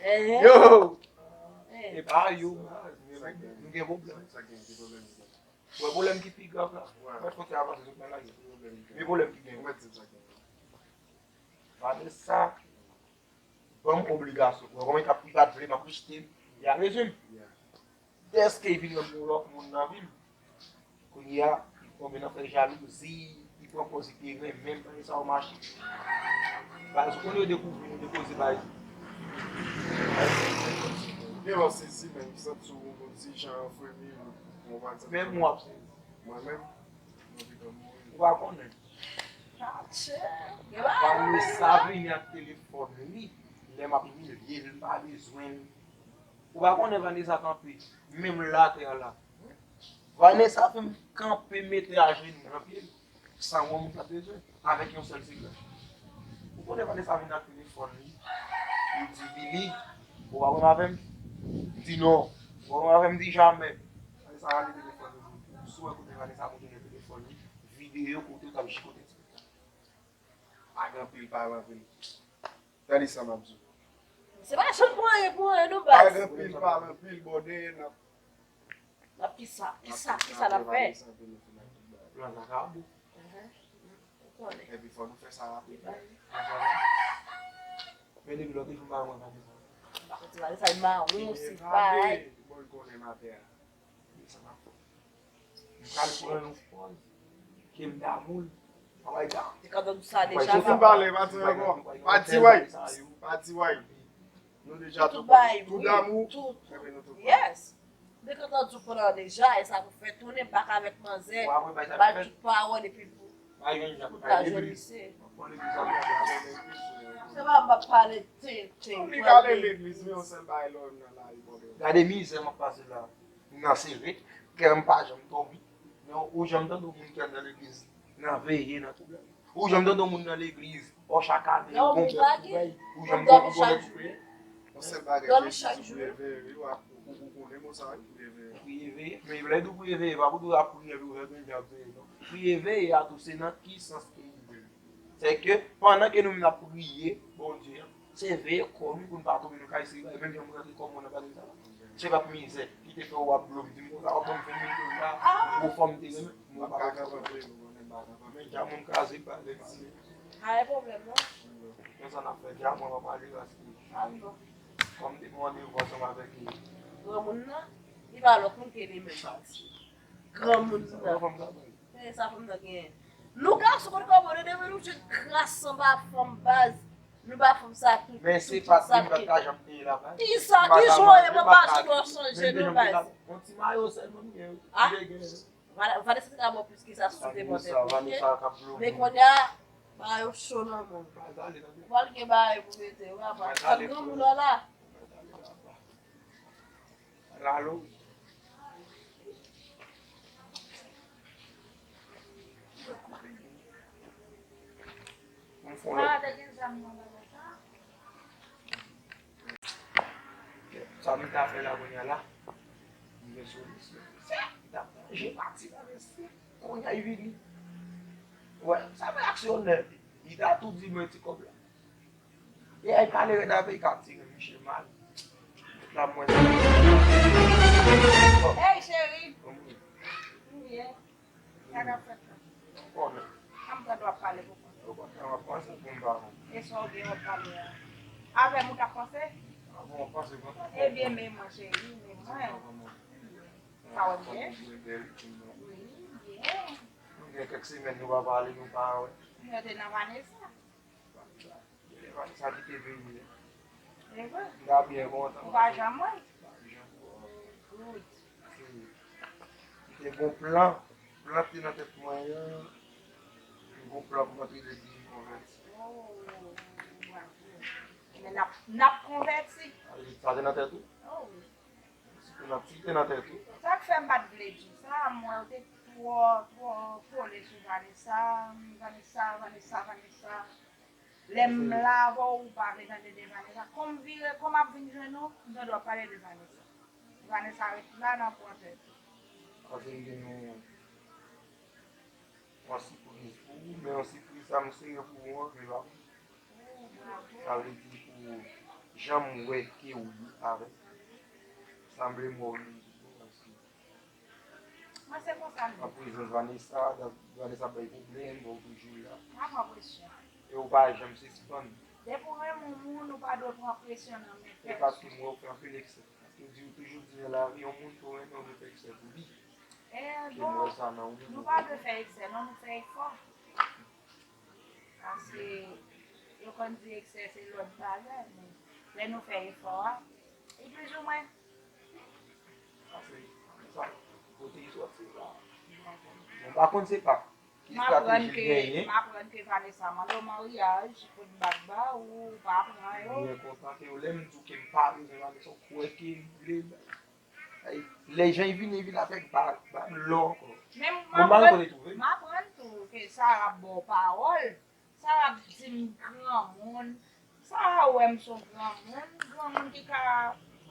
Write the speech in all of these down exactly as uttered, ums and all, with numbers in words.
Yo! E pa yo, nou gen pwoblèm. Ou wè pwoblèm ki pi grav la? Mwen fon ti avanse sou plan la. Men pwoblèm ki gen. Vanessa ban m obligasyon. Ou wè kòman li t ap, li pa t vle m ap rejte l. Li a rezon l. Dèske li vin rann yon lòt moun nan vi l. Kounye a, li tonbe nan fè jalouzi, li pran pòz li te renmen m, bagay sa yo mache. Baz, ou konn yo dekouvri nou depoze bay. Gen lè w sezi, men m santi w yon ti jan fremi, yon bagay sa. Menm w ap sezi. Mwen menm, mwen te konn mouri. Ou pa konnen. Vanessa vini ak telefòn li, lè m ap imilye l, m pa bezwen l. Ou pa konnen Vanessa kanpe, menm la atè a la. Vanessa fè m kanpe, mete ajenou nan pye l, san yon moun pa t bezwen, avèk yon sèl sigarèt. Ou konnen Vanessa vin ak telefòn li, li di Billy, ou pa renmen avè m? M di non. Ou pa renmen avè m? M di jamè. Vanessa rale telefòn li, si w wè kote Vanessa moute nan telefòn li, videyo kote w t ap chikote ti pitit la. Pa gen anpil, pa gen anpil. Tande sa m ap di w. Se pa chanm pou anyen, pou anyen, non, baz. Pa gen anpil, pale anpil, bòde, n ap. N ap kisa, kisa, kisa n ap fè? Plan sa ka bon. Ou konnen. Epi fò nou fè sa rapid. Men depi lòt jou m pa wè Vanessa. Ti Vanessa, li mawon, se pa. Bon, l konnen m atè a. M pral pran yon pòz ke m damou l. Anmwey, te kontan di sa deja. Ou fin pale, pa di ankò. Pa di way. Pa di way. Nou deja tou pale. Tou damou. Tout. Epi nou tou pale. Yes. Te kontan di w pran deja, e sa pou fè tounen bak avèk manzè. Bay tout pawòl epi pou, pou ta jwenn misye. Se pa m ap pale tenten. Li gade legliz, men yon sèl bagay lè w nan lari, bòde. Gade mizè m ap pase la. M nan sere, kè m pa janm dòmi. Men ou janm tande yon moun ki al nan legliz nan veye, nan pwoblèm? Ou janm tande yon moun nan legliz, ò, chak ane, yon gon bèf pou bay? Ou janm tande yon moun nan legliz? Yon sèl bagay, Jezi di, priye veye, wi, w ap, ou, ou konnen mo sa, wi, priye veye. Priye veye, men lè di w priye veye, pa pou di w ap priye epi w fè byen ap veye, non. Priye veye a tou, se nan ki sans ke li veye? Sèke pandan ke nou menm n ap priye Bondye an, se veye kò nou pou n pa tonbe nan kay sila, e menm jan m rantre kò m nan bagay sa. Se pa mizè ki te fè w ap blo m, di m konsa w ap ban m ven mil dola pou fò m te renmen. M pa ka kanpe, m konnen m pa ka kanpe. Men dja moun kraze pa lè mari. Pa gen pwoblèm, non. Men sa n ap fè, dja mwen pa pale paske kòm te gen randevou ansanm avèk li. Granmoun nan, li pa lòt moun ke li menm. Granmoun nan. Sa fanm sa bay. Men sa fanm nan genyen. Nou gason konn kòmande depi nou jwenn kras anba fanm baz. Nou ba fanm sa tout, men se tout, pa tout sa li pa ta janm te la, baz. Kisa, ki jan w ye, mwen pa janm wè w chanje non, baz. Yon ti mayo sèlman m gen, wi. Ah. Vanessa te ka ba w plis ke sa si w te pòte, ok? Men kounye a, bagay yo cho nan men w. Ou pral gen bagay pou mete, wi, apa. Sa granmoun nan la. Lalo. Mwen fon lòt. Sa m ta fè la kounye a la. M gen solisyon. M ta manje pati nan mesye. Kounye a li vini. Wè, sa fè aksyonè. Li ta tou di mwen ti kòb la. E ay pale rèd avè l, ka tire Miche mal. La mwen. Hey, cheri. Kòman w ye? Sa k ap fèt la? Konnen. An m tande w ap pale pou kont ou. Ou konn sa m ap panse pou m pa konn. E sa w gen w ap pale a? Avè m ou t ap panse? Avan w panse pou kont ou. Ebyen, men mwen, cheri, men mwen. Sa w ap byen? Wi, byen. Nou gen kèk semèn nou pa pale, nou pa wè. Mwen te nan Vanessa. Vanessa kite peyi a. E vre? M ta byen kontan. Ou pa janm wè l? Pa janm wè l. Oh, good. M te gon plan. Plan ki te nan tèt mwen an. M gon plan pou m antre legliz, m konvèti. Oh, bravo. Men n ap, n ap konvèti. Sa te nan tèt ou? Oh, wi. Sitou nan ti te nan tèt ou. Sa k fè m pa t vle di w sa, m wè w te twò, twò kole sou Vanessa, Vanessa, Vanessa, Vanessa. Lè m la avè w, ou pa vle tande de Vanessa. Kòm vire, kòm ap vin jwenn ou, m tande w ap pale de Vanessa. Vanessa ret la nan pwatè. Paske m gen yon, yon sipriz pou ou, men yon sipriz sa m sere pou ou an, men pa pou ou. Sa vle di pou Jan m wè ke w ye avè m, sanble m wè w menm tou, paske Mwen se konsa m ye. An prezans Vanessa, Vanessa bay pwoblèm, bon, ou toujou la. Pa pran presyon. E ou pa janm sispann. Depi w renmen yon moun, ou pa dwe pran presyon nan men E paske m wè w fè anpil eksè. Paske w di, ou toujou di nan lavi, yon moun ke w renmen, ou dwe fè eksè pou li. E E m wè bon, sa nan ou menm. Nou pa dwe fè eksè, non, nou fè efò. Paske yo konn di eksè se lòt bagay, men lè nou fè efò a, li plizoumwen. Sa se sa. Kote li sòti la. Bon, pa konn se pa ki M aprann estrateji ke l genyen. M aprann ke Vanessa mande w maryaj pou l bat ba ou, ou pa pran yo. Mwen kontan ke w lè m di w ke m pa bezwen Vanessa, w kwè ke m vle. Ay, lè jan l vini, l vin avèk ba, ba m lò ankò. Men m Bon, m pa aprann, rekonèt ou, wi. M aprann tou ke Sarah ap ba w pawòl, Sarah ap di m granmoun, Sarah wè m se yon granmoun, granmoun ki ka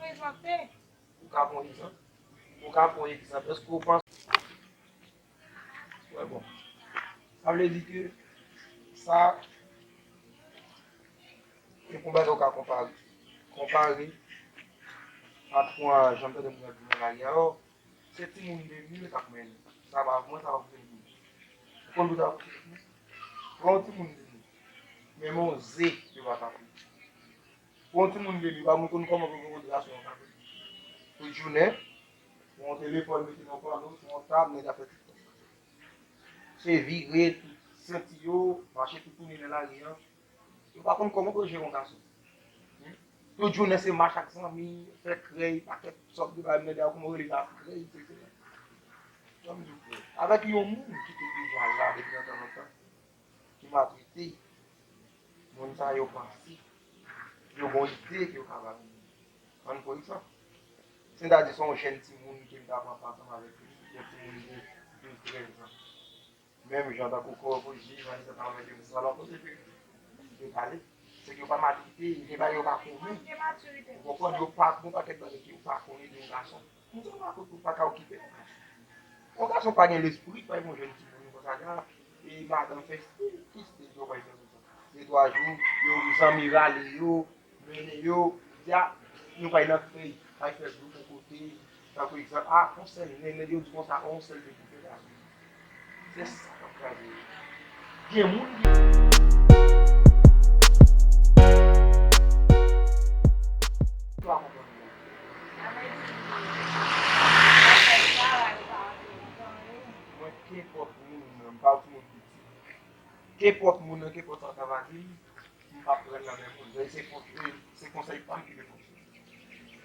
prezante. Ou ka pran egzanp? Ou ka pran egzanp? Èske ou panse? Wè, bon. Sa vle di ke sa, se pou bagay ou ka konpare. Konpare ak pran, jan m tande moun ap di nan lari a, o, se timoun de mil k ap mennen. Sa pa mwen, sa pa pou mwen. Ou konn pou sa pou se mwen. Pran yon timoun de mil. Men yon ze, yo pa ka fè. Pou yon timoun de mil, pa moun konn kòman pou yon gason an ka fè. Tout jounen, yon telefòn mete nan panno, yon tab, nèg ap fè TikTok. Se vire tout senti yo, mache tout tounen nan lari an. Yo pa konn kòman pou yo jere yon gason. Hmm? Tout jounen se mach ak zanmi, fè krèy, pakèt sòt de bagay, men dèyè kòman yo rele la krèy, etsetera. Jan m di w, frè, avèk yon moun ki te deja la depi nan tan lontan, ki maltrete, moun sa yo panse, yo gon ide ke yo ka ba moun. Ann pran egzanp. Si n ta di se yon jèn timoun ke m ta pran ansanm avèk li, yon timoun de douz, trèz an. Menm jan tankou kò poze, Vanessa ta anvè de moun sa lòt kote ke yo pale. Se ke yo pa matrite, gen bagay yo pa konnen. Ou konprann, yo pa gon pakèt bagay ke yo pa konnen de yon gason. Moun sa pa, ou pa ka okipe yon gason. Yon gason pa gen lespri, pa yon jèn timoun konsa la. E madanm fè stil, ki stil yo bay fè konsa. De twa jou, yo zanmi rale yo, mennen yo, di a, nou pral nan krèy, pral fè dlo yon kote, tankou egzanp, a, yon sèl nen, nèg yo di konsa, yon sèl de kote la. Se sa k ap kraze yo. Gen moun ki pa konprann yo. Mwen, kenpòt moun nan, m pa yon timoun piti. Kenpòt moun nan, kenpòt sa w ta va di m, m p ap pran l nan men moun. Se, se konsèy pa m ki te fè.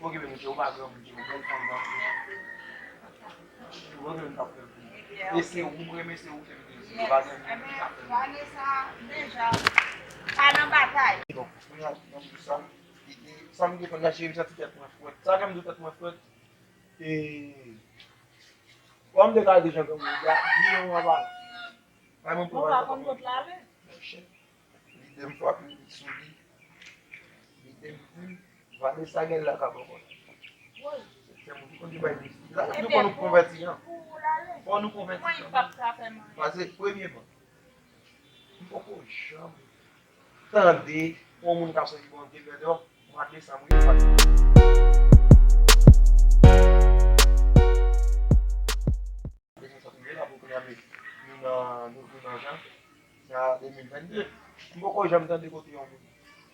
Okipe misye, ou pa granmoun, se yon bèl fanm nan. Okipe m t ap fè l pou ou. E se ou m renmen, se ou fè m plezi. Ou pa gen moun ki ka fè m. Vanessa, deja, pa nan batay. Donk, kounye a, nan tout sa, sa m te konn nan cheri, m santi tèt mwen frèt. Sa fè m di tèt mwen frèt, e, kòm m te ka deja granmoun, di yon anba. Ay, mwen pran pa konn kot l ale. Monchè, lide m frape sou li. Lide m di, Vanessa gen lakab ankò. Woy. Se moun ki konn ki bay mistik. La, nou konn nou konvèti an. Fò nou konvèti an. Paske, premyèman, m poko janm tande yon moun k ap sèvi Bondye, pèdon, mwa desanm, wi, mwa desanm. Bezwen sa pou ye la pou kounye a, men nou nan, nou, nou nan jan, nan de mil vennde. M poko janm tande kote yon moun,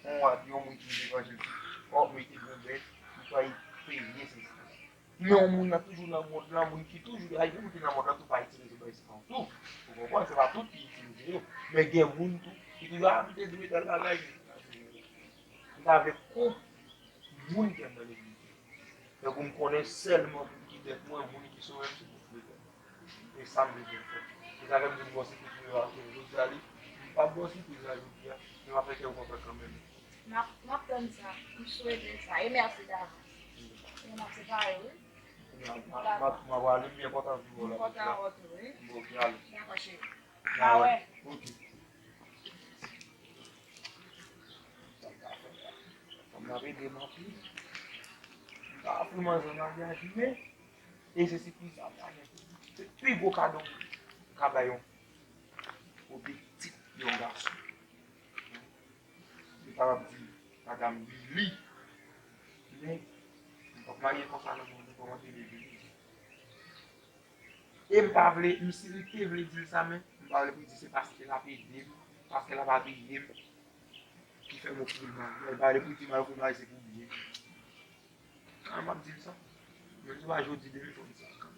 yon, yon moun ki levanjil di, o, mete grenbèt, li pral peye, se sa. Men yon moun nan toujou nan mond lan, moun ki toujou, ay, gen moun ki nan mond lan tou pa itilize bay sa tou. Ou konprann, se pa tout ki itilize yo. Men gen moun tou ki toujou, a, m te dwe tèl bagay. M ta vle kont moun ki anndan legliz yo. Tankou m konnen sèlman moun ki dèt mwen, moun ki sove m, se Bondye. E sa m bezwen fè. Se sa fè m di m bò sipriz yo a, jodi a li, m p ap bò sipriz la jodi a, men m ap fè kè w kontan kanmenm. M ap, m ap tann sa. M swete sa. E mèsi davans. E m ap separe, wi. M ap, m ap, m ap ale, m byen kontan vin wè w la. M kontan wè w tou, wi. M bò ki ale. Dakò, cheri. N a wè. Ok. Sa m ta fè la. Fanm nan ap ede m anpil. M ta ofri manzè maryaj li, men e se sipriz sa m ta gen pou li. Se pi gwo kado m ka bay yon, yon pitit yon gason. Li kapab di, madanm Lili, M p ap marye konsa non, mwen, mwen te leve. E m pa vle, m si li te vle di l sa, men m pa vle pou l di se paske l ap ede m, paske l ap apiye m, ki fè m ofri l marye. M pa vle pou l di m al ofri l marye, se pou byen. An, m ap di l sa. Menm si se pa jodi, demen, fò m di sa.